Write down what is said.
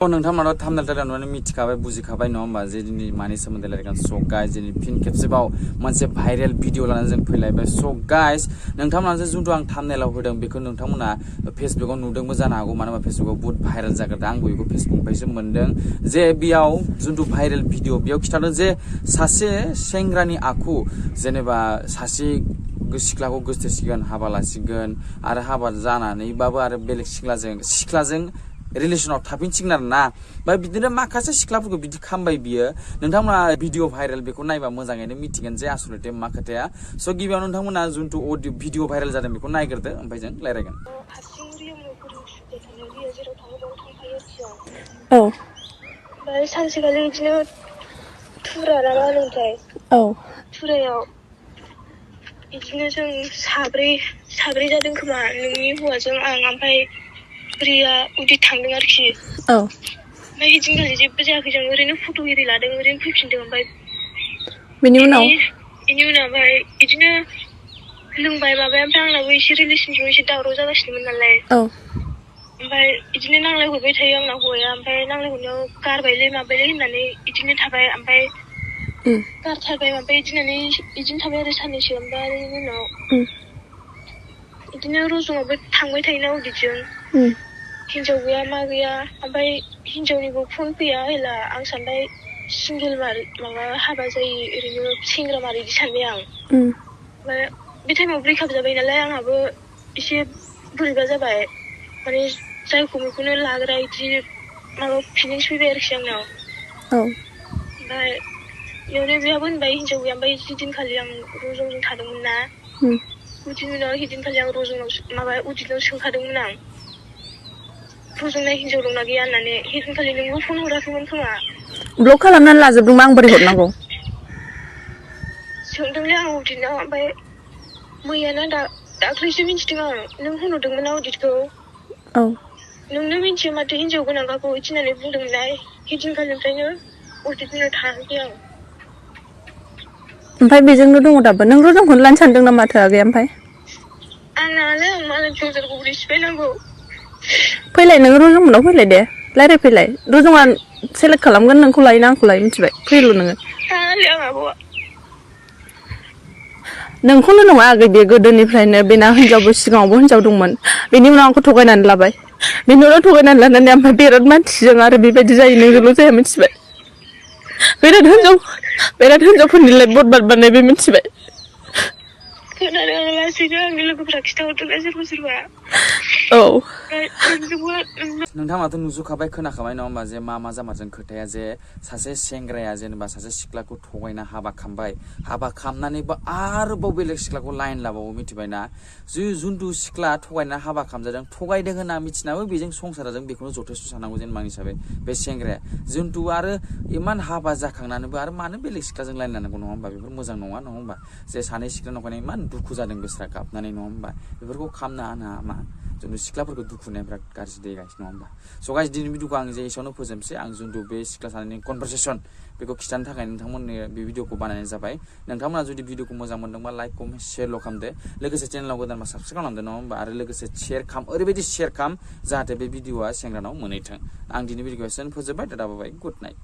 नोंथांमोना थामनेल नुनानै मिथिखाबाय बुजिखाबाय नङा होमबा जे दिनै मानि सोमोन्दै रायलायगोन स' गाइस दिनै फिन खेबसेबाव मोनसे भाइरेल भिडिअ लानानै जों फैलायबाय स' गाइस नोंथांमोना जे जुन्थु आं थामनेलाव होदों बेखौ नोंथांमोना फेसबुकाव नुदोंबो जानो हागौ मानो होनबा फेसबुकाव बहुत भाइरेल जाग्रोदों आंबो बेखौ फेसबुकनिफ्रायसो मोनदों जे बेयाव जुन्थु भाइरेल भिडिअ बेयाव खिथादों जे सासे सेंग्रानि आखु जेनेबा सासे सिख्लाखौ गोसथोसिगोन हाबा लासिगोन आरो हाबा जानानैबाबो आरो बेलेग सिख्लाजों रिलेशनाव थाफिनसिगोन आरो ना ओमफ्राय बिदिनो माखासे सिख्लाफोरखौ बिदि खामबाय बियो नोंथांमोना भिडिअ भाइरेल बेखौ नायबा मोजाङैनो मिथिगोन जे आसलथे मा खोथाया स' गिबियाव नोंथांमोना जुन्थु अडिअ भिडिअ भाइरेल जादों बेखौ नायग्रोदो ओमफ्राय जों रायलायगोन ओमफ्राय सानसेखालि बिदिनो थुरा ना मा होनोमोनथाय थुरायाव बिदिनो जों साब्रै जादों खोमा नोंनि हौवाजों आं ओमफ्राय प्रिया उदि थांदों आरोखि ओमफ्राय हिदिनखालि जेबो जायाखै जों ओरैनो फट' एरि लादों ओरैनो फैफिनदों ओमफ्राय बेनि उनाव ओमफ्राय बिदिनो लोंबाय माबाय ओमफ्राय आंनाबो एसे रिलेसनजों एसे दावराव जागासिनोमोन नालाय ओमफ्राय बिदिनो नांलाय हरबाय थायो आंना हौवाया ओमफ्राय नांलाय हरनायाव गारबायलै माबायलै होननानै बिदिनो थाबाय ओमफ्राय गारथारबाय ओमफ्राय बिदिनो थाबाय आरो साननैसो ओमफ्राय बेनि उनाव बिदिनो रज'आवबो थांबाय थायोना उदिजों हिन्जाव गैया मा गैया ओमफ्राय हिन्जावनिबो फन फैया हेला आं सानबाय सिंगेल माबा हाबा जायो ओरैनो सेंग्रा मार बिदि सानबाय आं ओमफ्राय बे टाइमाव ब्रेकआप जाबाय नालाय आंहाबो एसे बोरैबा जाबाय माने जायखौ बेखौनो लाग्रा बिदि माबा फिलिंस फैबाय आरोखि आंनाव ओमफ्राय बेयावनो बेहाबो होनबाय हिन्जाव गैया ओमफ्राय हिदिनखालि आं रजंजों थादोंमोन ना उदिनि उनाव हिदिनखालि आं उदिनाव सोंखादोंमोन आं रजंनाय हिन्जाव दंना गैया होननानै हिदिनखालि नोंबो फन हराखैमोन खोमा ब्लक खालामनानै लाजोबदोंबा आं बोरै हरनांगौ सोंदोंलै आं उदिनाव ओमफ्राय मैयाना दाख्लैसो मिन्थिदों आं नों होनहरदोंमोन ना उदितखौ नोंनो मिन्थियो माथो हिन्जाव गोनांखाखौ बिदि होननानै बुंदोंमोनलाय हिदिनखालिनिफ्रायनो उदितनाव थाङाखै आं ओमफ्राय बेजोंनो दङ दाबो नों रजंखौनो लानो सानदों ना माथो आगै ओमफ्राय आंनालाय आं मालायनि संसारखौ बोरै सिफायनांगौ फैलाय नों रजंमोननाव फैलाय दे रायज्लायफैलाय रजंआ सेलेक्ट खालामगोन नोंखौ लायोना आंखौ लायो मिथिबाय फैल' नोङो नोंखौल' नङा आगै बे गोदोनिफ्रायनो बेना हिनजावबो सिगाङावबो हिनजाव दंमोन बेनि उनाव आंखौ थगायनानै लाबाय बेनि उनाव थगायनानै लानानै ओमफ्राय बिराद मानसिजों आरो बेबायदि जायो नोंजोंल' जाया मिथिबाय बिराद हिनजावफोरनि लाइफ बरबाद बानायबाय मिथिबाय खोनादों आं लासैनो आंनि लोगोफ्रा खिथाहरदोंना सोरबा नोंथाङाथ' नुजोबखाबाय खोनाखाबाय नङा होमबा जे मा जामारजों खोथाया जे सासे सेंग्राया जेनेबा सासे सिख्लाखौ थगायना हाबा खामबाय हाबा खामनानैबो आरोबाव बेलेग सिख्लाखौ लाइन लाबावो मिथिबायना जुन्थु सिख्ला थगायना हाबा खामजादों थगायदों होनना मिथिनाबो बेजों संसारजों बेखौनो जथेस्थ' साननांगौ जेनेबा आंनि हिसाबै बे सेंग्राया जुन्थु आरो इमान हाबा जाखांनानैबो आरो मानो बेलेग सिख्लाजों लाइन लानांगौ नङा होमबा बेफोर मोजां नङा होमबा जे सानै सिख्ला नंखायनो इमान दुखु जादों बेस्रा गाबनानै नङा होमबा बेफोरखौ खामनो हामा जोंनि सिख्लाफोरखौ दुखु होनाया बिराद गाज्रि देगासिनो नङा होमबा स' गाइस दिनै भिडिअखौ आं जे एसेयावनो फोजोबसै आं जुन्थु बे सिख्ला सानैनि कनभारसेसन बेखौ खिथानो थाखाय नोंथांमोननो बे भिडिअखौ बानायनाय जाबाय नोंथांमोना जुदि भिडिअखौ मोजां मोनदोंबा लाइक कमेन्ट शेयारल' खालामदो लोगोसे चेनेलाव गोदानबा साबस्क्राइब खालामदो नङा होमबा आरो लोगोसे शेयार खाम ओरैबायदि शेयार खाम जाहाथे बे भिडिअआ सेंग्रानाव मोनहैथों आं दिनै भिडिअखौ एसेयावनो फोजोबबाय दादा बाय गुड नाइट